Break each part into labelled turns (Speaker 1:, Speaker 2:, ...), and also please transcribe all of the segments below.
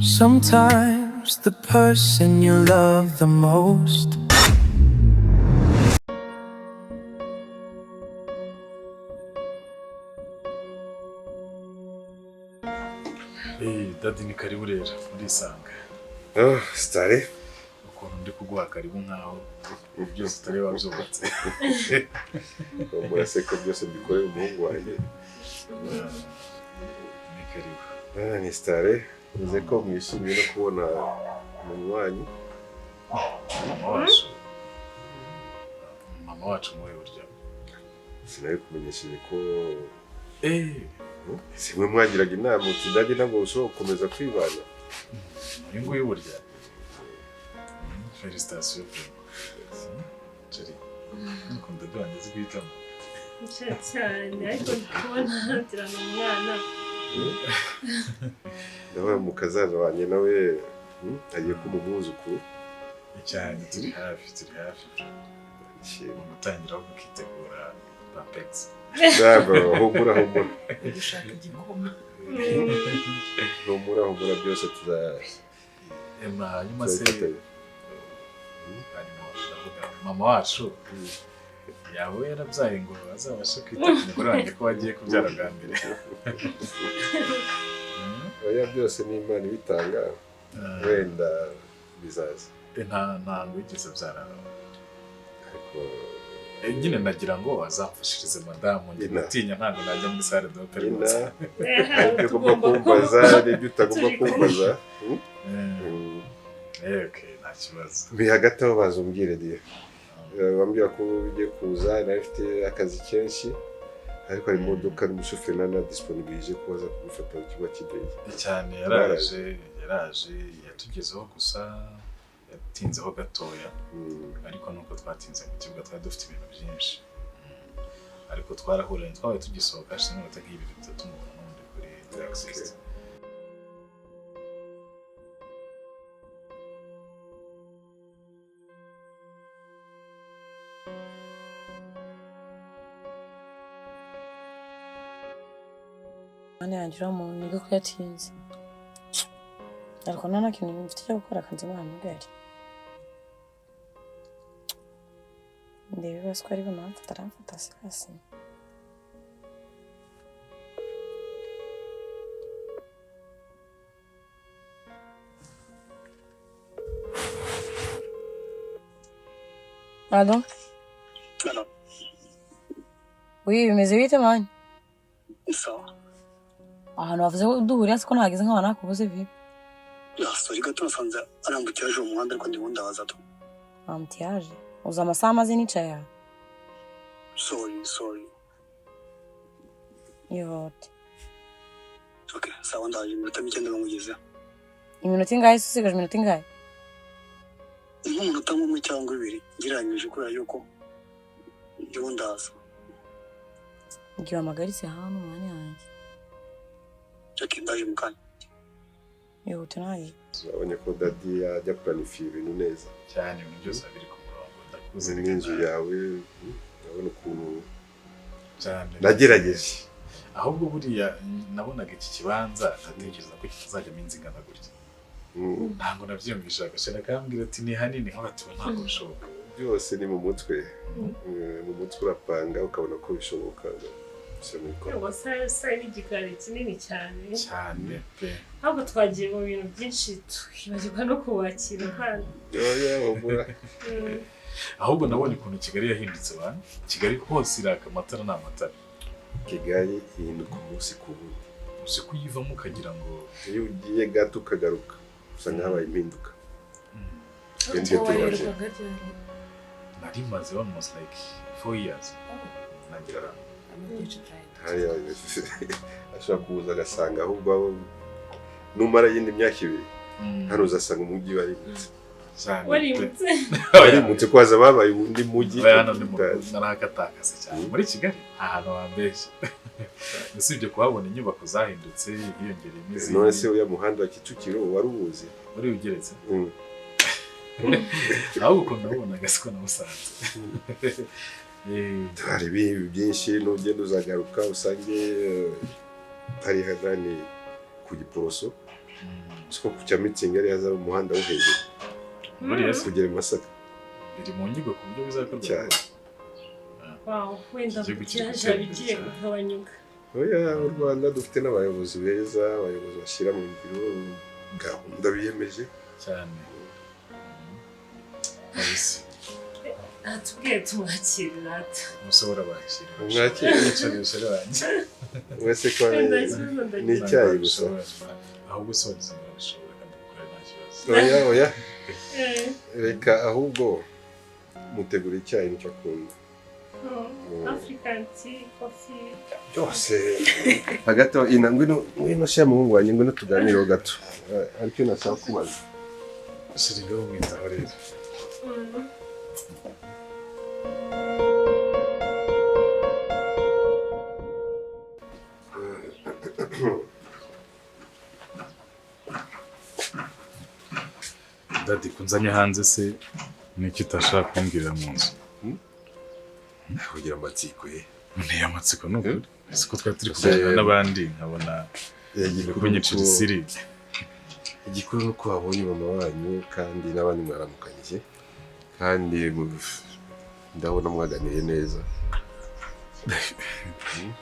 Speaker 1: Sometimes the person you love the most
Speaker 2: Hey, daddy, ni karibu rero, murisanga.
Speaker 3: Oh, sitare.
Speaker 2: Ukuntu ndi kuguha karibu nkaho byose utari wabyubatse.
Speaker 3: Muraseka, byose mbikorera umuhungu wanjye.
Speaker 2: Ni karibu.
Speaker 3: Ah, ni sitare, nzi ko mwishimiye no kubona umuntu wanyu.
Speaker 2: Mama wacu, mama wacu muwe burya.
Speaker 3: Sinari kumenyesheje ko
Speaker 2: Eh,
Speaker 3: simwe mwagiraga inama uti daddy ntabwo ushobora gukomeza kwibana.
Speaker 2: Uyu nguyu burya. Félicitations vraiment. Chérie, ukunda byanjye uzi guhitamo.
Speaker 4: Cyane, ariko ndi kubona hatirana umwana.
Speaker 3: Ndabona mukazaza wanjye nawe agiye kuba umwuzukuru.
Speaker 2: Cyane, turi hafi, turi hafi.
Speaker 3: Nshimwe.
Speaker 2: Mu gutangira ahubwo ukitegura pampex.
Speaker 3: Ntabwo, humura, humura.
Speaker 5: Gushaka igikoma.
Speaker 3: Humura, humura, byose tuza
Speaker 2: Emma, hanyuma se
Speaker 3: tuzabifatanya.
Speaker 2: Harimo ndavuga mama wacu yaba yarabyaye ngo azabashe kwita ku mugore wanjye ko agiye kubyara bwa mbere?
Speaker 3: Oya, byose ni Imana ibitanga, wenda bizaza.
Speaker 2: Nta ntabwo wigeze abyara.
Speaker 3: Ariko
Speaker 2: Nyine nagira ngo azamfashirize madamu, njye
Speaker 3: Ina.
Speaker 2: gutinya ntabwo najya muri salle d'op
Speaker 3: Ina.
Speaker 2: rwose.
Speaker 3: Hari ibyo ugomba kumbaza n'ibyo utagomba
Speaker 4: Turi kumwe.
Speaker 3: kumbaza.
Speaker 2: Okay, nta kibazo.
Speaker 3: Mbi hagati aho baza umbwire diye. Bambwira ko ugiye kuza, nari mfite akazi kenshi, ariko hari imodoka n'umushoferi nari nadisponibilije ko baza kugufata ku kibuga cy'indege.
Speaker 2: Cyane, yaraje, yaraje, yatugezeho, gusa yatinzeho gatoya. Ariko nuko twatinze mu kibuga, twari dufite ibintu byinshi. Ariko twarahuranye, twabaye tugisohoka hashize iminota nk'ibiri itatu mubona n'ubundi kuri taxi.
Speaker 6: Mana yanjye, uriya muntu niga ko yatinze, ariko nta na kintu mfite cyo gukora, akanze muhamagare ndebe ibibazo ko ari bunamfata, aramfata se basi. Allo?
Speaker 7: Allo.
Speaker 6: Oui, bimeze bite, man?
Speaker 7: Sawa.
Speaker 6: Ahantu bavuze ko duhurira siko nahageze nkaba nakubuze vipi?
Speaker 7: Ah, sorry gato, nasanze arambukira ejo mu muhanda, ariko ndimo ndabaza tu.
Speaker 6: Embouteillage. Uzi amasaha maze nicaye aha?
Speaker 7: Sorry, sorry.
Speaker 6: Ihute.
Speaker 7: Okay, sawa, ndaje iminota mike ndaba nkugezeho.
Speaker 6: Iminota ingahe se? Usigaje iminota ingahe?
Speaker 7: Ni nk'umunota nk'umwe cyangwa ibiri ngereranyije, kubera yuko ndimo ndaza.
Speaker 6: Igihe wamagaritse hano, man yanjye.
Speaker 7: Okay, ndaje mu kanya.
Speaker 6: Ihute nawe.
Speaker 3: Urabonye ko daddy ajya planifiya ibintu neza.
Speaker 2: Cyane, ibintu byose biba biri ku murongo, ndakuze.
Speaker 3: N'inzu yawe, urabona ukuntu
Speaker 2: Cyane.
Speaker 3: nagerageje.
Speaker 2: Ahubwo buriya nabonaga iki kibanza ntatekereza ko kitazajyamo inzu ingana gutya. Ntabwo nabyiyumvishaga, shera akambwira ati ni hanini, nk'abatuba ntabwo bishoboka.
Speaker 3: Byose ni mu mutwe. Mu mutwe urapanga ukabona ko bishoboka, gusa mu bikorwa.
Speaker 4: Ngo sa n'igikari kinini cyane.
Speaker 2: Cyane pe.
Speaker 4: Ahubwo twagiye mu bintu byinshi twibagirwa no kubakira kandi.
Speaker 3: Oya, humura.
Speaker 2: Ahubwo nabonye ukuntu Kigali yahindutse ba, Kigali hose iraka amatara, ni amatara.
Speaker 3: Kigali ihinduka umunsi ku wundi.
Speaker 2: Uzi ko uyivamo ukagira ngo
Speaker 3: Iyo ugiye gato ukagaruka usanga habaye impinduka. Iyo ngiyo tubaje.
Speaker 5: Waherukaga ryari?
Speaker 2: Nari maze almost like 4 years nagera.
Speaker 5: Byinshi byahindutse.
Speaker 3: Hariya ashobora kuza agasanga ahubwo numara iyindi myaka 2 hano uzasanga umujyi warimutse.
Speaker 2: Cyane pe.
Speaker 4: Warimutse.
Speaker 3: Warimutse ko haza babaye undi mujyi.
Speaker 2: Oya, hano ni mu
Speaker 3: utazi.
Speaker 2: narahakatakase cyane muri Kigali, nta hantu wambeshya usibye kuhabona inyubako zahindutse, hiyongereyemo izindi.
Speaker 3: None se uriya muhanda wa Kicukiro wari uwuzi?
Speaker 2: Wari ugeretse. Ahubwo ukuntu nawubonaga siko nawusanze.
Speaker 3: Hari ibintu byinshi, nugenda uzagaruka usange hari hagani ku Giporoso. Siko ku cya Mützig yari yazaba umuhanda wo hejuru
Speaker 2: Buriya se
Speaker 3: kugera i Masaka.
Speaker 2: Biri mu nyigo ku buryo bizakorwa.
Speaker 3: Cyane.
Speaker 4: Wow, wenda
Speaker 2: Igihugu kiri
Speaker 4: kiraje
Speaker 2: gutera imbere
Speaker 4: bigiye
Speaker 2: cyane.
Speaker 4: kugabanyuka.
Speaker 3: Oya, u Rwanda dufite n'abayobozi beza, abayobozi bashyira mu ngiro gahunda biyemeje.
Speaker 2: Cyane. Kabisa.
Speaker 4: Atubwiye tumwakirira ata.
Speaker 2: Umusore urabakira.
Speaker 3: Umwakire.
Speaker 2: Yicaye umusore wanjye.
Speaker 3: Wese ko
Speaker 4: Wenda ikibazo
Speaker 3: ni
Speaker 4: ndagira.
Speaker 3: icyayi gusa.
Speaker 2: Ahubwo se wagize ngo urabishobora kandi gukora nta kibazo.
Speaker 3: Oya, oya.
Speaker 4: Eh,
Speaker 3: Reka ahubwo mutegura icyayi, nicyo akunda.
Speaker 4: Oh, African tea, coffee.
Speaker 3: Byose hagati aho, ina, ngwino, ngwino sha muhungu wanjye, ngwino tuganireho gato. Ariko nashaka kubaza.
Speaker 2: Chéri, ngaho mwitaho rero. Daddy, kunzanye hanze se niki utashaka kumbwirira mu nzu?
Speaker 3: Kugira amatsiko ye.
Speaker 2: Nteye amatsiko ni ukuri. Siko twari turi
Speaker 3: Ese-
Speaker 2: kuganira n'abandi nkabona uri kunyicira isiri.
Speaker 3: Igikuru ni uko wabonye mama wanyu kandi n'abandi mwaramukanyije, kandi ndabona mwaganiriye neza.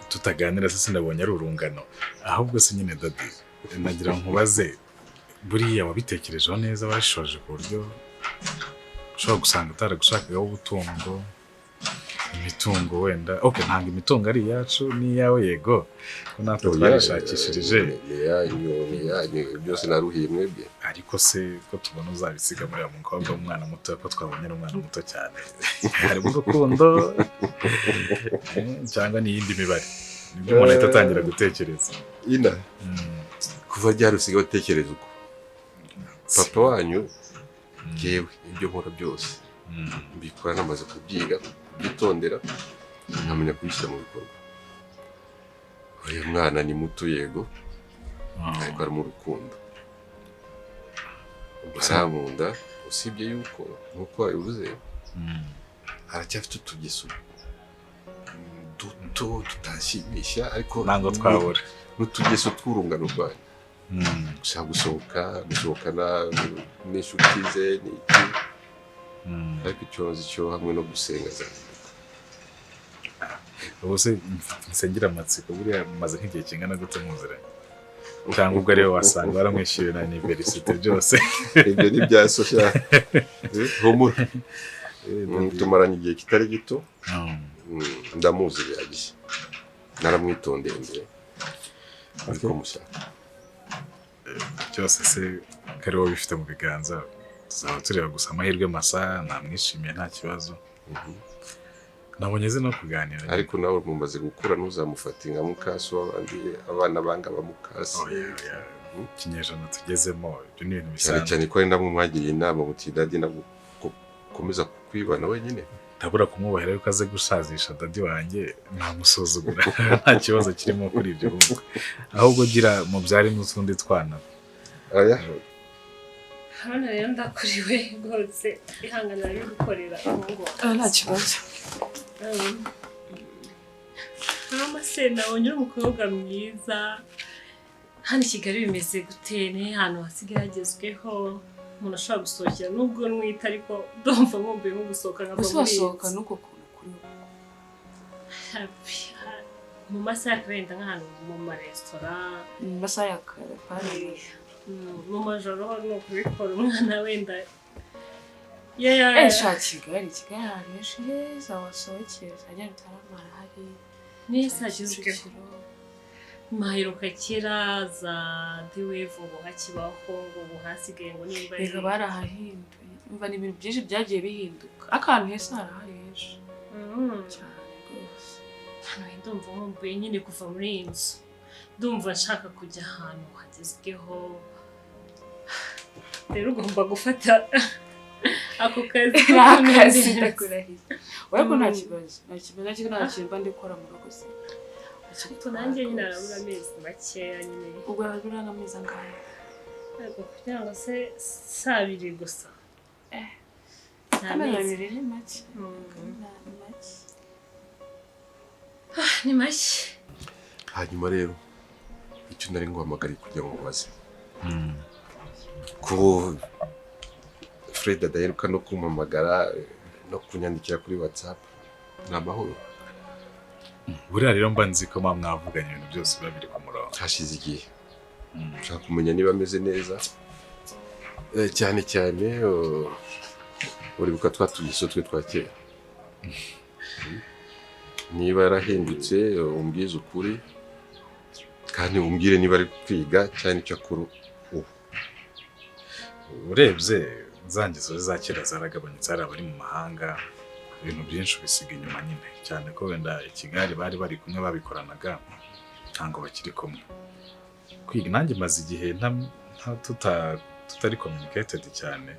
Speaker 2: Tutaganira se sinabonye ari urungano? Ahubwo se nyine daddy, nagira ngo nkubaze, buriya wabitekerejeho neza, washoje ku buryo ushobora gusanga ataragushakagaho ubutungo, imitungo wenda? Ok, ntabwo imitungo ari iyacu n'iyawe, yego ko natwe twarishakishirije.
Speaker 3: Ni iyanyu, ni iyanyu byose, naruhiye mwebwe.
Speaker 2: Ariko se ko tubona uzabisiga muri uriya mukobwa w'umwana muto, ko twabonye ari umwana muto cyane, harimo urukundo cyangwa n'iyindi mibare? Nibyo umuntu ahita atangira gutekereza.
Speaker 3: Ina, kuva ryari usigaye utekereza uko? Papa wanyu, jyewe ibyo nkora byose mbikora namaze kubyiga, kubyitondera, nkamenya kubishyira mu bikorwa. Uriya mwana ni muto yego, ariko harimo urukundo barankunda, usibye yuko nk'uko wabivuze aracyafite utugeso duto tutashimisha, ariko
Speaker 2: Ntabwo twabura.
Speaker 3: n'utugeso tw'urungano rwanyu, gushaka gusohoka, gusohokana n'inshuti ze ni iki, ariko icyo nzi cyo hamwe no gusenga azahinduka.
Speaker 2: Ubu se nsengera amatsiko, buriya mumaze nk'igihe kingana gute muziranye? Cyangwa ubwo ariwe wasanga waramwishyuriye na université byose?
Speaker 3: Ibyo ni bya sosha, humura. Tumaranye igihe kitari gito. Ndamuzi bihagije, naramwitondeye mbere, ariko mushaka.
Speaker 2: Byose se ko ari wowe bifite mu biganza, tuzaba tureba gusa amahirwe masa. Namwishimiye, nta kibazo, nabonye azi no kuganira.
Speaker 3: Ariko nawe mumaze gukura, ntuzamufate nka mukasi w'abandi, abana banga ba mukasi.
Speaker 2: Oya, oya, ikinyejana tugezemo ibyo ni ibintu
Speaker 3: Cyane
Speaker 2: bisanzwe.
Speaker 3: cyane ko ari namwe mwagiriye inama muti daddy ntabwo ukomeza kwibana wenyine.
Speaker 2: Ndabura kumwubahira yuko aze gusazisha daddy wanjye, namusuzugura. Nta kibazo kirimo kuri ibyo, ahubwo ahubwo gira mubyare n'utundi twana.
Speaker 3: Aya.
Speaker 4: Hano rero ndakuriwe rwose, ihangana bigukorera umuhungu wawe.
Speaker 5: Ah, nta kibazo.
Speaker 4: Hama se nabonye uri umukobwa mwiza. Hano i Kigali bimeze gute? Ni ahantu hasigaye hagezweho umuntu ashobora gusohokera? Nubwo nwita, ariko ndumva nkumbuye nko gusohoka nkava
Speaker 5: Ese
Speaker 4: muri iyi
Speaker 5: wasohoka
Speaker 4: nzu.
Speaker 5: n'uko kuntu kuri ubu?
Speaker 4: Mu masaha ya kare, wenda nk'ahantu mu maresitora.
Speaker 5: Mu masaha ya kare pari?
Speaker 4: Mu majoro ho ni ukubikora umwana wenda
Speaker 5: Eh, sha, Kigali ahantu henshi heza wasohokera, za Nyarutarama harahari.
Speaker 4: Neza
Speaker 5: za
Speaker 4: hagezweho.
Speaker 5: Kicukiro.
Speaker 4: Maheruka kera za diwevu ubu hakibaho, ngo ubu hasigaye ngo nimba ari
Speaker 5: Reka, barahahinduye. Umva, ni ibintu byinshi byagiye bihinduka, ariko ahantu heza harahari henshi cyane rwose.
Speaker 4: Hano ndumva nkumbuye nyine kuva muri iyi nzu, ndumva nshaka kujya ahantu hagezweho. Rero ugomba gufata ako kazi ko
Speaker 5: Ni akazi.
Speaker 4: kunezeza.
Speaker 5: Ndakurahiye wowe ko nta kibazo, nta kibazo, nta kibazo, nta kintu mba ndi gukora mu rugo se.
Speaker 4: Ariko nanjye nyine harabura amezi makeya nyine.
Speaker 5: Ubwo harabura nk'amezi angahe?
Speaker 4: Ariko kugira ngo se si abiri gusa.
Speaker 5: Eh.
Speaker 4: Ni
Speaker 5: Amezi
Speaker 4: amezi.
Speaker 5: 2 ni make. Ni make.
Speaker 4: Ni make.
Speaker 3: Hanyuma rero icyo nari nguhamagariye kugira ngo mubaze Ko Fred adaheruka no kumpamagara no kunyandikira kuri WhatsApp, ni amahoro?
Speaker 2: Buriya rero mba nzi ko muba mwavuganye, ibintu byose biba biri ku murongo.
Speaker 3: Hashize igihe nshaka kumenya niba ameze neza. Cyane cyane uribuka twa tugeso twe twa kera. Niba yarahindutse, umbwize ukuri kandi umbwire niba ari kwiga cyane icyo akora ubu.
Speaker 2: Urebye za ngeso za kera zaragabanyutse. Hari abari mu mahanga, ibintu byinshi ubisiga inyuma nyine, cyane ko wenda i Kigali bari bari kumwe babikoranaga, ntabwo bakiri kumwe. Kwiga nanjye maze igihe tutari communicated cyane,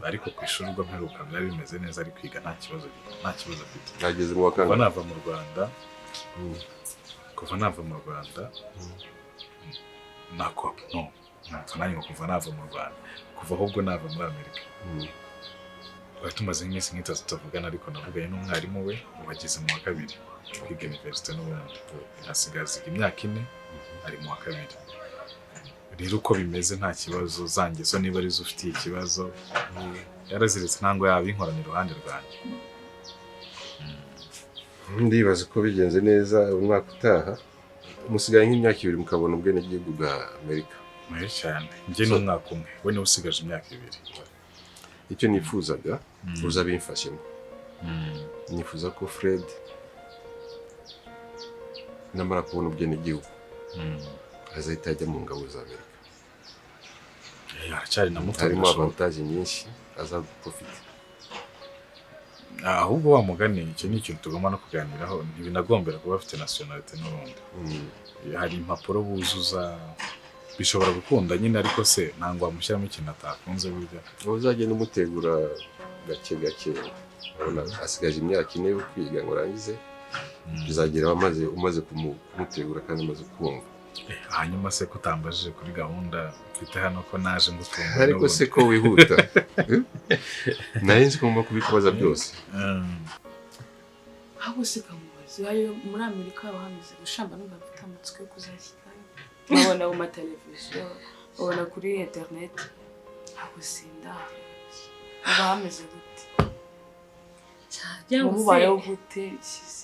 Speaker 2: ariko ku ishuri ubwo mperuka byari bimeze neza, ari kwiga, nta kibazo, nta kibazo afite.
Speaker 3: Ageze mu wa
Speaker 2: Kuva
Speaker 3: kangahe?
Speaker 2: nava mu Rwanda, kuva nava mu Rwanda, nako no ntabwo nanjye ngo kuva nava mu Rwanda, kuva ahubwo nava muri Amerika, twari tumaze nk'iminsi nk'itatu tutavugana, ariko navuganye n'umwarimu we. Ubu ageze mu wa kabiri kwiga université n'ubundi asigaye aziga imyaka 4, ari mu wa kabiri. Rero uko bimeze nta kibazo. Za ngeso niba arizo ufitiye ikibazo yaraziritse, ntabwo yabinkorana iruhande rwanjye.
Speaker 3: Ndibaza ko bigenze neza umwaka utaha, musigaye nk'imyaka 2 mukabona ubwenegihugu bwa Amerika.
Speaker 2: Muhe cyane, njye ni umwaka umwe, we niwe usigaje imyaka 2.
Speaker 3: Icyo nifuzaga uzabimfashemo, nifuza ko Fred namara kubona ubwenegihugu azahita ajya mu ngabo za Amerika.
Speaker 2: Aracyari na muto,
Speaker 3: Harimo
Speaker 2: birashoboka.
Speaker 3: avantage nyinshi azaprofite.
Speaker 2: Ahubwo wa mugani, icyo ni ikintu tugomba no kuganiraho. Ntibinagombera kuba bafite nationalité n'ubundi. Hari impapuro buzuza, bishobora gukunda nyine, ariko se ntabwo wamushyiramo ikintu atakunze burya.
Speaker 3: Uzagenda umutegura gake gake. Urabona asigaje imyaka 4 yo kwiga ngo arangize, bizagera umaze kumutegura kandi umaze kumva.
Speaker 2: Hanyuma se ko utambajije kuri gahunda mfite hano, ko naje ngutunguye?
Speaker 3: Ariko se ko wihuta? Nari nzi ko ngomba kubikubaza byose.
Speaker 5: Ahubwo se kamubazi, ayo muri Amerika haba hameze gushamba? Numva mfite amatsiko yo kuzashyirayo, babona mu mateleviziyo, babona kuri interineti, ntabwo sindahava. Haba hameze gute?
Speaker 4: Cyangwa se
Speaker 5: Mubayeho gute ikizi?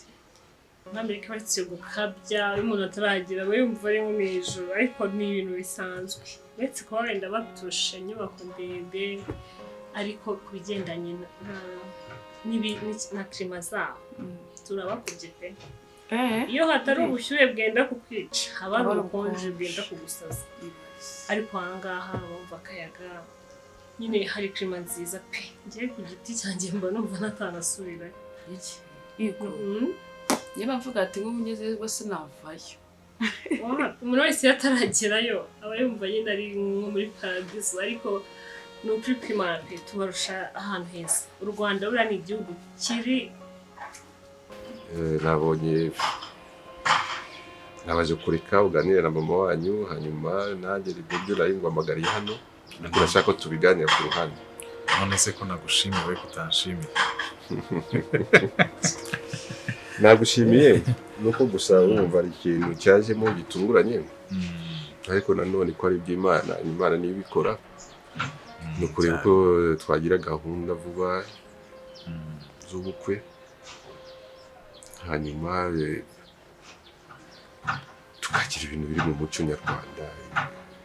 Speaker 4: Muri Amerika uretse gukabya, iyo umuntu ataragera aba yumva ari nko mu ijuru, ariko ni ibintu bisanzwe, uretse kuba wenda baturusha inyubako ndende, ariko ku bigendanye na climat zaho turabakubye pe. Iyo hatari ubushyuhe bwenda kukwica, haba hari
Speaker 5: Haba hari
Speaker 4: ubukonje
Speaker 5: ubukonje.
Speaker 4: bwenda kugusaza, ariko aha ngaha bumva akayaga nyine, hari climat nziza pe. Njyewe ku giti cyanjye mba numva natanasubirayo.
Speaker 5: Iki yego. Niba mvuga ati nk'ubu ngeze rwose navayo.
Speaker 4: Umuntu wese iyo ataragerayo aba yumva nyine ari nko muri paradiso, ariko ni ukuri kw'Imana pe, tubarusha ahantu heza. U Rwanda buriya ni igihugu kiri
Speaker 3: Nabonye nabaje kureka uganire na mama wanyu, hanyuma nanjye ibyo nari nguhamagariye hano, ariko urashaka ko tubiganira ku ruhande.
Speaker 2: None se ko nagushimiye, we kutanshimiye?
Speaker 3: Nagushimiye, nuko gusa wumva hari ikintu cyajemo gitunguranye, ariko nanone ko ari iby'Imana, Imana niyo ibikora. Ni ukureba uko twagira gahunda vuba z'ubukwe, hanyuma tukagira ibintu biri mu muco nyarwanda.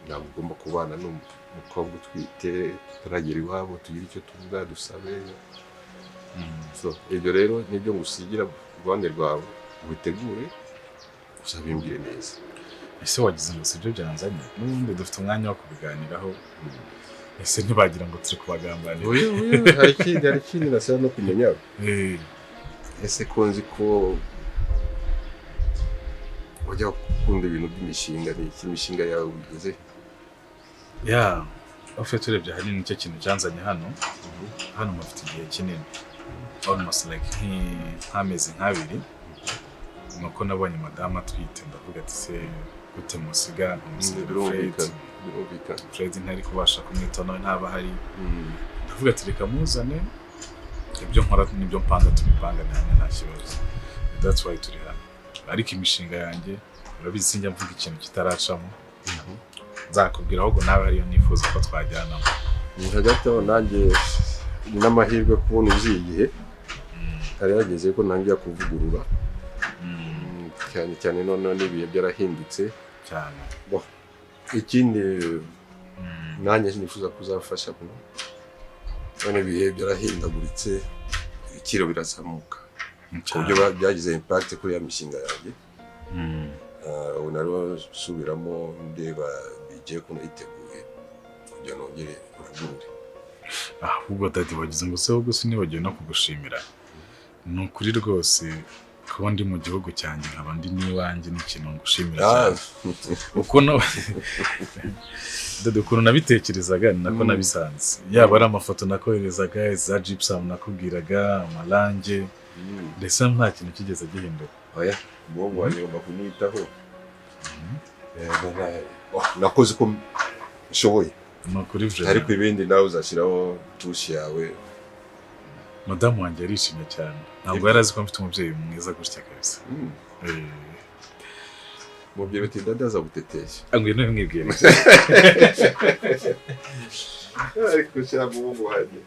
Speaker 3: Ntabwo ugomba kubana n'umukobwa utwite tutaragera iwabo, tugire icyo tuvuga, dusabe. So ibyo rero nibyo ngusigira uruhande rwawe, ubitegure, uzabimbwire neza.
Speaker 2: Ese wagize ngo sibyo byanzanye? N'ubundi dufite umwanya wo kubiganiraho. Ese ntibagira ngo turi kubagambanira?
Speaker 3: Oya, oya, hari ikindi nasaba no kumenya. Ese ko nzi ko wajya gukunda ibintu by'imishinga, ni iki imishinga yawe ugeze?
Speaker 2: Ya, ufite urebye ahanini nicyo kintu cyanzanye hano. Hano mufite igihe kinini, almost like nk'amezi nk'abiri. Nuko nabonye madamu atwite, ndavuga ati se gute musiga, nkamusigira Fred?
Speaker 3: Birumvikana, birumvikana.
Speaker 2: Fred ntari kubasha kumwitaho, nawe ntaba ahari. Ndavuga ati reka muzane, ibyo nkora n'ibyo mpanga tubipangane hamwe, nta kibazo. That's why turi hano. Ariko imishinga yanjye urabizi, sinjya mvuga ikintu kitaracamo. Nzakubwira ahubwo nawe ariyo nifuza ko twajyanamo.
Speaker 3: Ni hagati aho nanjye ni n'amahirwe kubona uziye igihe hari hageze ko ntangira kuvugurura. Cyane cyane noneho n'ibihe byarahindutse
Speaker 2: cyane.
Speaker 3: Bo, ikindi nanjye nifuza kuzafasha kuno none ibihe byarahindaguritse, ibiciro birazamuka ku buryo byagize impact kuri ya mishinga yanjye. Ubu nariho nsubiramo ndeba bigiye kuno iteguye kugira nongere mvugurure.
Speaker 2: Ahubwo daddy, wagize ngo se ahubwo sinibagiwe no kugushimira. Ni ukuri rwose kuba ndi mu gihugu cyanjye nkaba ndi n'iwanjye ni ikintu ngushimira cyane. Ukuntu daddy, ukuntu nabitekerezaga ni nako nabisanze, yaba ari amafoto nakoherezaga, za gypsum nakubwiraga, amarange, ndetse nta kintu kigeze gihinduka.
Speaker 3: Oya, umuhungu wanjye ngomba kumwitaho. Nakoze uko nshoboye.
Speaker 2: Ni ukuri vraiment.
Speaker 3: Ariko ibindi nawe uzashyiraho touche yawe.
Speaker 2: Madamu wanjye yarishimye cyane, ntabwo yari azi ko mfite umubyeyi mwiza gutya kabisa.
Speaker 3: Mubyeyi uti dada azagutetesha.
Speaker 2: Ngwino mwibwire.
Speaker 3: Ariko shyira muhungu wanjye.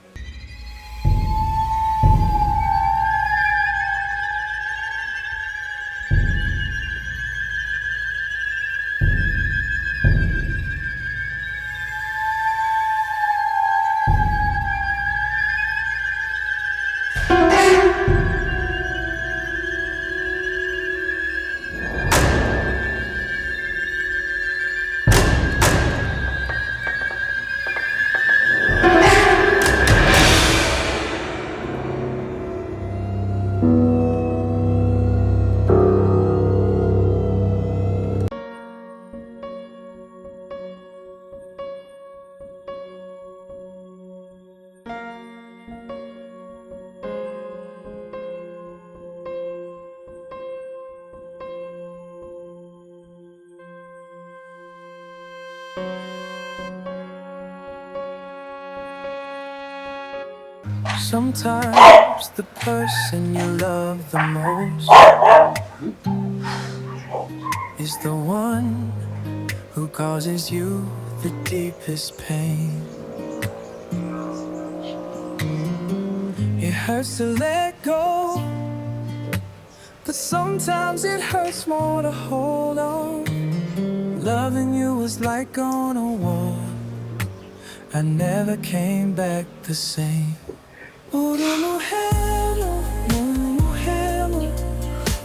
Speaker 1: Sometimes the person you love the most is the one who causes you the deepest pain. It hurts to let go, but sometimes it hurts more to hold on. Loving you was like on a wall. I never came back the same. Urumuhero, mumuhero,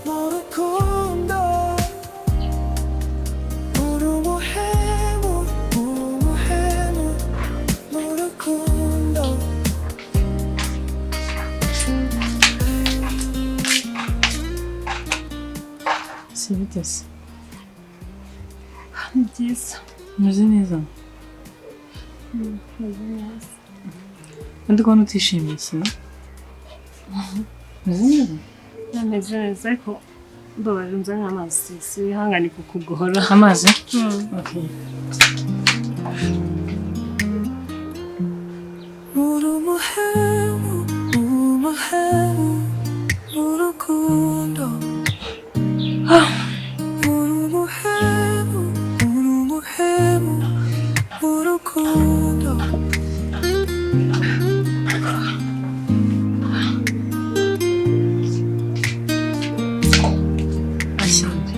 Speaker 1: murukundo. Urumuhero, mumuhero, murukundo.
Speaker 6: Si bite se?
Speaker 4: Ni byiza.
Speaker 6: Umeze neza?
Speaker 4: Meze neza.
Speaker 6: Ndi kubona utishimiye se? Umeze neza?
Speaker 4: Meze neza ariko mbabarira unzanire amazi, siwihangane kukugora.
Speaker 6: Amazi? Okay.
Speaker 1: Urumuhero, mumuhero, murukundo. Urumuhero, urumuhero, murukundo.
Speaker 6: Asante.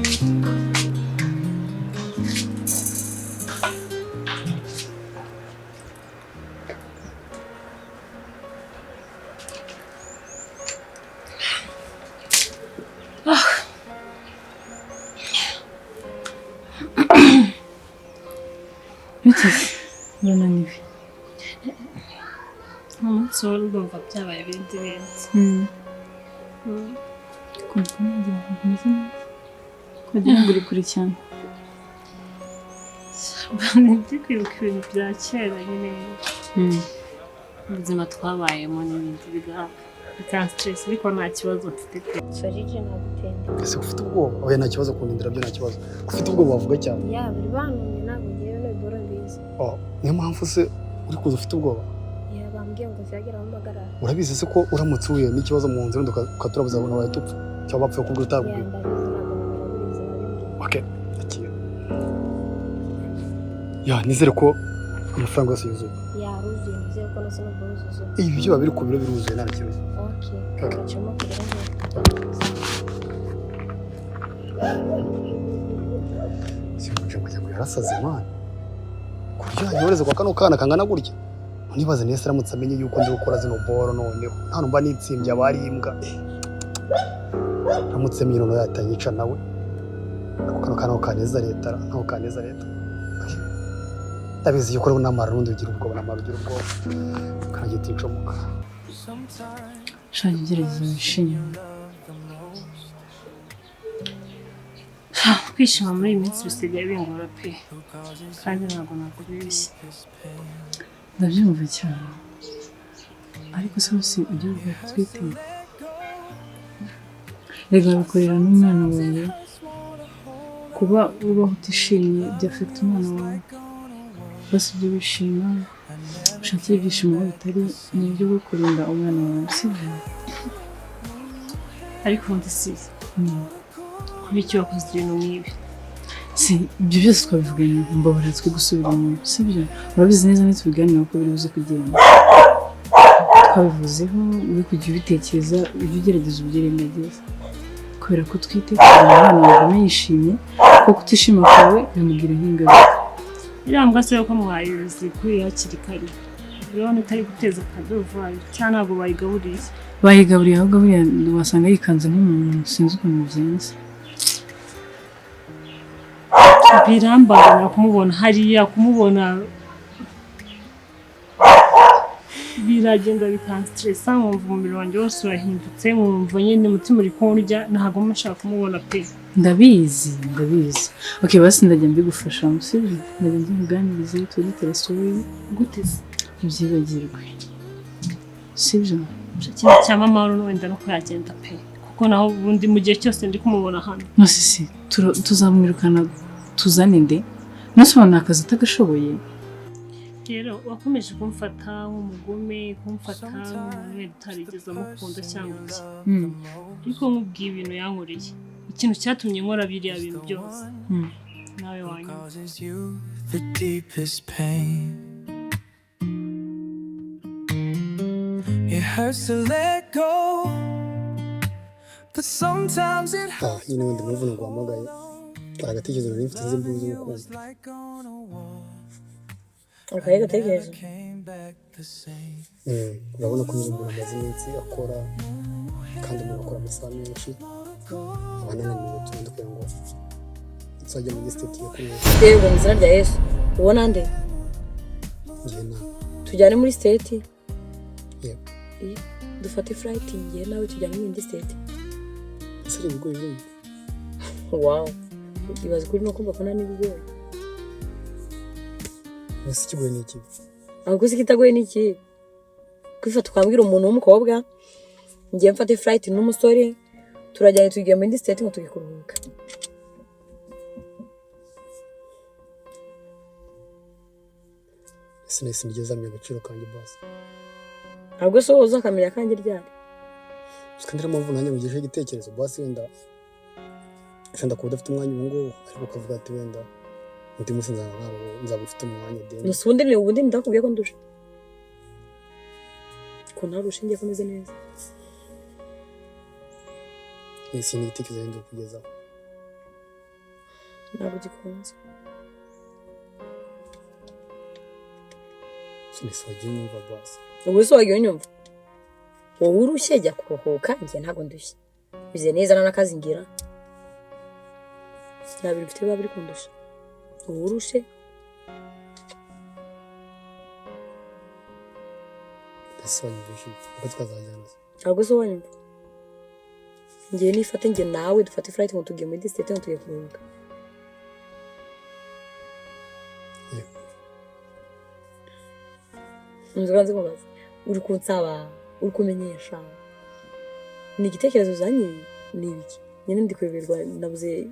Speaker 6: Bite se? Urananiwe?
Speaker 4: Umunsi wo ndumva byabaye ibindi bindi.
Speaker 6: Kumva nagira ngo umeze neza. Wagira ngo uri kure cyane.
Speaker 4: Ndi kwibuka ibintu bya kera nyine, ubuzima twabayemo n'ibindi bikanstress, ariko nta kibazo mfite pe.
Speaker 8: Sorry, nagutendera.
Speaker 7: Ese ufite ubwoba? Oya, nta kibazo, kundindira byo nta kibazo. Ufite ubwoba wavuga cyane.
Speaker 8: Ya buri bantumye, ntabwo ngewe nabibora mbizi.
Speaker 7: Oh, niyo mpamvu se uri kuza ufite ubwoba?
Speaker 8: Ya bambwiye ngo zagera aho mpagarara.
Speaker 7: Urabizi se ko uramutse uhuye n'ikibazo mu nzira ukaturabuza abantu bahita upfa cyangwa bapfuye kubwo
Speaker 8: Ya
Speaker 7: utabwiwe?
Speaker 8: ndabizi, ntabwo nabiraburiza babimbwiye.
Speaker 7: Okay, akira. Ya, nizere ko amafaranga yose yuzuye.
Speaker 8: Yaruzuye, nizere ko na zino boro zuzuye.
Speaker 7: Ibi byo biri ku biro biruzuye, nta kibazo.
Speaker 8: Okay.
Speaker 7: Okay.
Speaker 8: Gacamo kugera
Speaker 7: Sinuje ngo ngo yarasaze man. Kurya yanyoreze kwa kano kana kangana gutya. Nibaze nese aramutse amenye yuko ndi gukora zino boro, noneho nta mba nitsimbye abari imbwa. Aramutse amenye noneho yatanyica nawe. Ako kano kana kaneza leta, ntaho kaneza leta. Ndabizi yuko rero namara rundi ugira ubwoba, namara ugira ubwoba. Karagita incomoka.
Speaker 6: Shaka ugerageza wishime.
Speaker 4: Kwishima muri iyi minsi bisigaye bingora pe, kandi ntabwo nakubeshya.
Speaker 6: Ndabyumva cyane, ariko se bose ujya uvuga ko utwite, reka bikorera n'umwana wawe. Kuba ubaho utishimye byafekita umwana wawe. Bose ujye wishima, ushakire ibyishimo aho bitari, ni uburyo bwo kurinda umwana wawe, sibyo?
Speaker 4: Ariko ubundi si kuba icyo wakoze ibintu nk'ibi?
Speaker 6: Si ibyo byose twabivuganye, mbabarira twe gusubira inyuma, sibyo? Urabizi neza ntitubiganira uko biri buze kugenda. Twabivuzeho, uri kujya ubitekereza, ujye ugerageza ubyirengagize, kubera ko utwite, kugira ngo umwana wawe agume yishimye, kuko kutishima kwawe bimugiraho ingaruka.
Speaker 4: Iriya mbwa se ko mwayizikuye hakiri kare, urabona itari guteza akaduruvayo, cyangwa ntabwo bayigaburiye?
Speaker 6: Bayigaburiye, ahubwo buriya wasanga yikanze nk'umuntu, sinzi ukuntu bigenze.
Speaker 4: Birambagamira kumubona hariya, kumubona biragenda bikansitiresa, nkumva umubiri wanjye wose urahindutse, nkumva nyine umutima uri kundya, ntabwo mba nshaka kumubona pe.
Speaker 6: Ndabizi, ndabizi. Okay, basi ndajya mbigufashamo, sibyo? Ndajya mbikuganiriza, tubitera story.
Speaker 4: Gute se?
Speaker 6: Ubyibagirwe, sibyo?
Speaker 4: Ikintu cya mama wari wenda no kuyagenda pe, kuko naho ubundi mu gihe cyose ndi kumubona hano.
Speaker 6: Nose si tuzamwirukana tuzane nde? Nose ubona akazi atagashoboye?
Speaker 4: Rero wakomeje kumfata nk'umugome, kumfata nk'umuntu wenda utarigeze amukunda cyangwa iki, ariko nkubwiye ibintu yankoreye, ikintu cyatumye nkora biriya bintu byose, nawe wanyuma.
Speaker 1: Causes you the deepest pain. It hurts to let go, but sometimes it
Speaker 7: Ah, nyine wenda impamvu nguhamagaye, hari agatekerezo nari mfite nzi mbuze gukunda.
Speaker 1: like on a wall.
Speaker 6: Akahe gatekerezo?
Speaker 1: Came back the same.
Speaker 7: Urabona ko nyine umuntu amaze iminsi akora, kandi umuntu akora amasaha menshi, aba ananiwe, tundi kugira ngo tuzajya muri state yo kuruhuka.
Speaker 6: Yego, mu izina rya Yesu, ubona nde?
Speaker 7: Ngiye nawe.
Speaker 6: Tujyane muri state?
Speaker 7: Yego.
Speaker 6: Dufate flight, ngiye nawe tujyane muri indi state.
Speaker 7: Ese ari ibigori birimo?
Speaker 6: Wow, ibaze kuri no kumva ko nta n'ibigori.
Speaker 7: Ese ikigoyi ni ikibi?
Speaker 6: Ahubwo se ikitagoye ni iki? Kwifata ukambwira umuntu w'umukobwa, ngiye mfate flight n'umusore, turajyanye tugiye muri indi state ngo tugiye kuruhuka.
Speaker 7: Ese nahise nigeze amenya agaciro kanjye basi?
Speaker 6: Ntabwo se wowe uzakamenya akanjye ryari?
Speaker 7: Gusa kandi mpamvu nanjye mugejeho igitekerezo basi, wenda ushobora kuba udafite umwanya ubu ngubu, ariko ukavuga ati wenda undi munsi nzaba mfite umwanya deni.
Speaker 6: Gusa ubundi ni ubundi ndakubwiye ko ndusha ko nta rushinge ko meze neza.
Speaker 7: Ese ni igitekerezo wenda kugezaho?
Speaker 6: Ntabwo gikunze.
Speaker 7: Ese nahise wagiye unyumva basi?
Speaker 6: Ubwo se wagiye unyumva? Wowe urushye, jya kuruhuka, njye ntabwo ndushye, bize neza nta n'akazi ngira, nta bintu mfite biba biri kundusha. Wowe urushe.
Speaker 7: Ese wanyumvishe uko twazajyana se?
Speaker 6: Ntabwo se wanyumva? Ngiye nifate njye nawe dufate flight ngo tugiye muri state ngo tugiye kuruhuka.
Speaker 7: Yego.
Speaker 6: Inzoga nzi, uri kunsaba, uri kumenyesha, ni igitekerezo uzanye, ni ibiki nyine? Ndi kuyoberwa, nabuze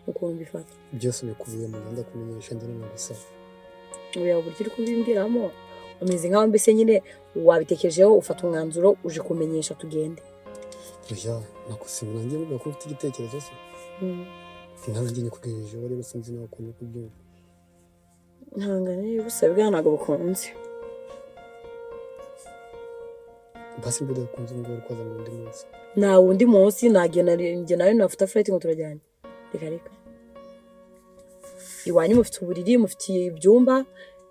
Speaker 6: ukuntu mbifata.
Speaker 7: Byose bikubiye mu ngenda kumenyesha, ndetse nagusaba.
Speaker 6: Oya, uburyo uri kubimbwiramo umeze nkaho mbese nyine wabitekerejeho, ufata umwanzuro, uje kumenyesha tugende.
Speaker 7: Oya, nakusiba nanjye mvuga ko ufite igitekerezo se. Nanjye nyikubwijeho rero, sinzi nawe ukuntu uri kubyumva.
Speaker 8: Ihangane gusa bwa ntabwo bukunze.
Speaker 7: Basi mbere yakunze ngo uri kwaza ngo undi munsi.
Speaker 8: Nta wundi munsi nagenda njye nawe nafata flight ngo turajyana. Reka reka. Iwanyu mufite uburiri, mufite ibyumba,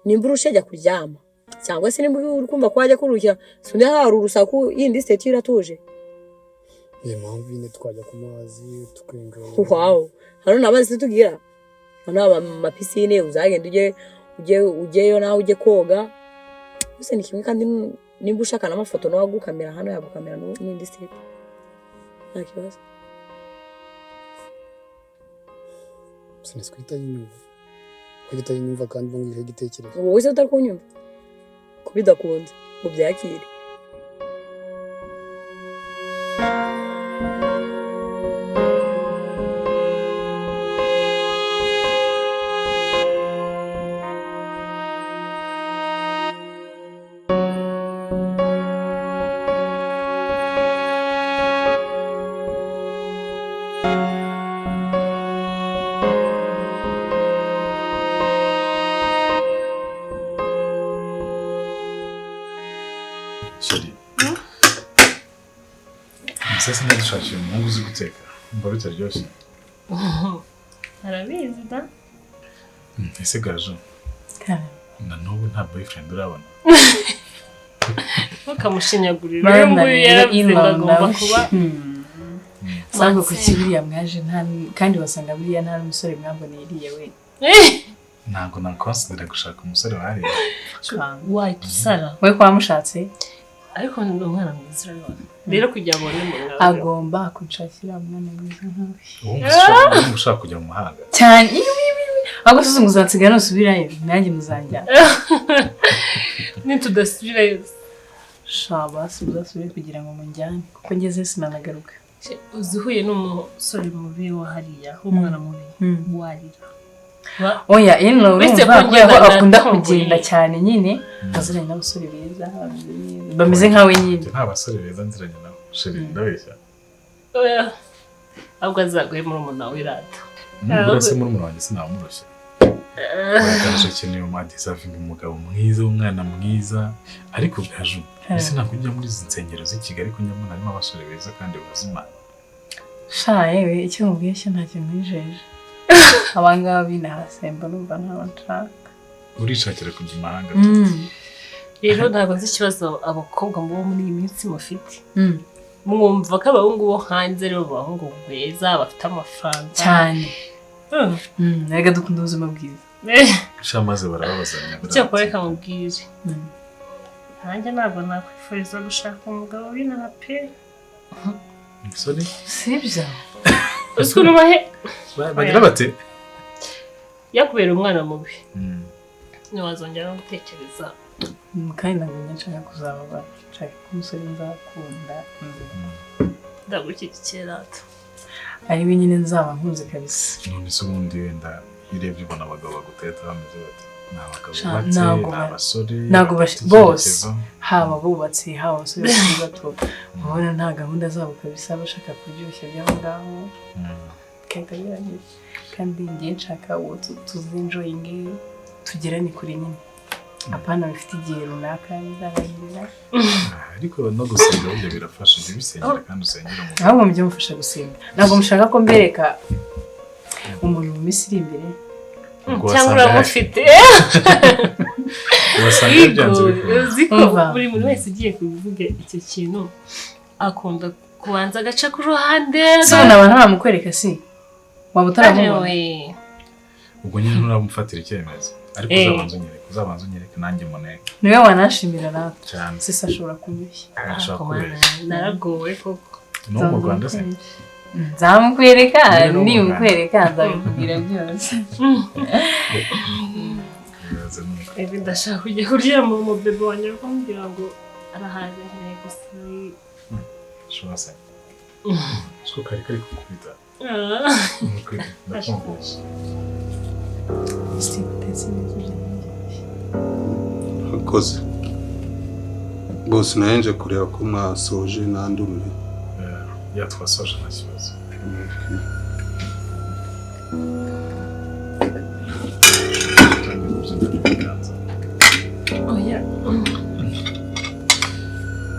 Speaker 8: nimba urushe jya kuryama. Cyangwa se nimba uri kumva ko wajya kuruhukira, sundi hari urusaku yindi state iratuje.
Speaker 7: Ni impamvu nyine twajya ku mazi tukinjira.
Speaker 8: Wow. Hano namazi tugira. Hano aba mapisine uzagenda ujye ujye ujyeyo nawe ujye koga. Gusa ni kimwe kandi nimba ushaka n'amafoto no wagukamera hano yagukamera n'indi state. Nta kibazo.
Speaker 7: Sinzi kuyinyumva. Ko itayinyumva kandi bongeye igitekerezo.
Speaker 8: Wowe se utari kunyumva? Ko bidakunze ngo byakire.
Speaker 2: Chérie. Sasa ndadushakira umuhungu uzi guteka. Umva bitaryoshye.
Speaker 4: Arabizi da.
Speaker 2: Ese Gaju, na n'ubu nta boyfriend urabona.
Speaker 4: Ntukamushinyagurire. Uyu nguyu yaravuze ngo agomba kuba.
Speaker 6: Sanga kuki buriya mwaje nta kandi wasanga buriya nta n'umusore mwamboneye iriya we.
Speaker 2: Ntabwo nakonsidera gushaka umusore wahariye.
Speaker 4: Wahita usara.
Speaker 6: We kwa mushatse?
Speaker 4: Ariko ni umwana mwiza urabibona. Rero kugira ngo ubone umuntu
Speaker 6: agomba kunshakira umwana mwiza nkawe.
Speaker 2: Ubu ushaka kujya mu mahanga.
Speaker 6: Cyane. Ahubwo se muzansiga nusubirayo nanjye muzanjyana.
Speaker 4: Nitudasubirayo.
Speaker 6: Sha basi muzasubire kugira ngo munjyane kuko ngeze sinanagaruka.
Speaker 4: Uzi uhuye n'umusore mubi wa hariya w'umwana mubi warira.
Speaker 6: Oya ino urumva kubera ko akunda kugenda cyane nyine aziranye n'abasore beza bameze nkawe nyine.
Speaker 2: Nta basore beza nziranye nabo. Chérie ndabeshya.
Speaker 4: Oya. Ahubwo azaguhe murumuna we rata.
Speaker 2: Nubwo se murumuna wanjye sinamurushya. Gaju akeneye umadisavinga umugabo mwiza w'umwana mwiza ariko Gaju ese ntabwo ujya muri izi nsengero z'i Kigali ko njya mbona harimo abasore beza kandi bazima.
Speaker 6: Sha yewe icyo nkubwiye cyo ntacyo nkwijeje. Abangaba binahasemba numva ntawe nshaka.
Speaker 2: Urishakira kujya imahanga.
Speaker 4: Rero ntabwo nzi ikibazo abakobwa mubo muri iyi minsi mufite. Mwumva ko abahungu bo hanze ari bo bahungu beza bafite amafaranga
Speaker 6: cyane. Erega dukunda ubuzima bwiza.
Speaker 2: Sha maze barababazanya.
Speaker 4: Icyakora reka mubwire. Nanjye ntabwo nakwifuriza gushaka umugabo w'inaha pe.
Speaker 2: Sorry.
Speaker 6: Sibyo.
Speaker 4: Uzi ukuntu bahe
Speaker 2: bagira bate?
Speaker 4: Yakubera umwana mubi. Ntiwazongera no gutekereza.
Speaker 6: Kandi ntabwo nshaka kuzababara. Nshaka ko umusore nzakunda.
Speaker 4: Ndagushyigikiye rata.
Speaker 6: Ari we nyine nzaba nkunze kabisa.
Speaker 2: None se ubundi wenda iyo urebye ubona abagabo baguteta bameze bate? Ni abagabo bubatse, ni abasore,
Speaker 6: ntabwo bose haba bubatse haba abasore bakiri bato ubona nta gahunda zabo kabisa bashaka kuryoshya by'aho ngaho bigahita birangira. Kandi ngiye nshaka uwo tuzinjoyinge tugerane kure nyine apana bifite igihe runaka bizarangirira.
Speaker 2: Ariko no gusenga burya birafasha, jya ubisengera kandi usengera umugabo.
Speaker 6: Ahubwo mujye mufasha gusenga. Ntabwo mushaka ko mbereka umuntu mu minsi iri imbere
Speaker 4: cyangwa uramufite.
Speaker 2: Wasanga byanze bikunze.
Speaker 4: Uzi ko buri muntu wese ugiye kuvuga icyo kintu akunda kubanza agaca ku ruhande.
Speaker 6: Se ubona abantu bamukwereka si waba utaramubona.
Speaker 2: Ubwo nyine nturamufatira icyemezo. Ariko uzabanza unyereke nanjye muneke.
Speaker 6: Niwe wanashimira natwe.
Speaker 2: Cyane.
Speaker 6: Sisa ashobora kubeshya.
Speaker 4: Naragowe koko.
Speaker 2: No mu Rwanda se.
Speaker 6: Nzamukwereka, nimukwereka nzabikubwira byose.
Speaker 4: Ebi ndashaka kujya kuryama mu bebe wanjye kumbwira ngo arahaze nkeneye gusa.
Speaker 2: Shobora se. Siko kari kari kukubita. Ndakumvise.
Speaker 9: Akoze. Bose nayenje kureba ko mwasoje nandumve.
Speaker 2: Ya twasoje nta kibazo.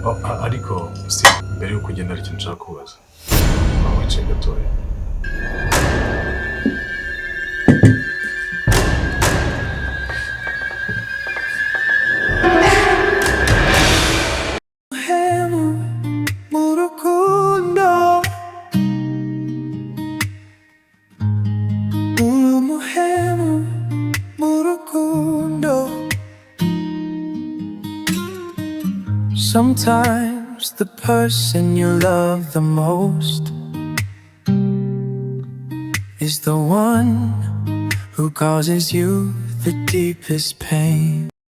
Speaker 2: Oh, ariko Steve, mbere yuko ugenda hari ikintu nshaka kubaza. Waba wicaye gatoya.
Speaker 1: Hemu mu rukundo, uri umuhemu mu rukundo. Sometimes the person you love the most is the one who causes you the deepest pain.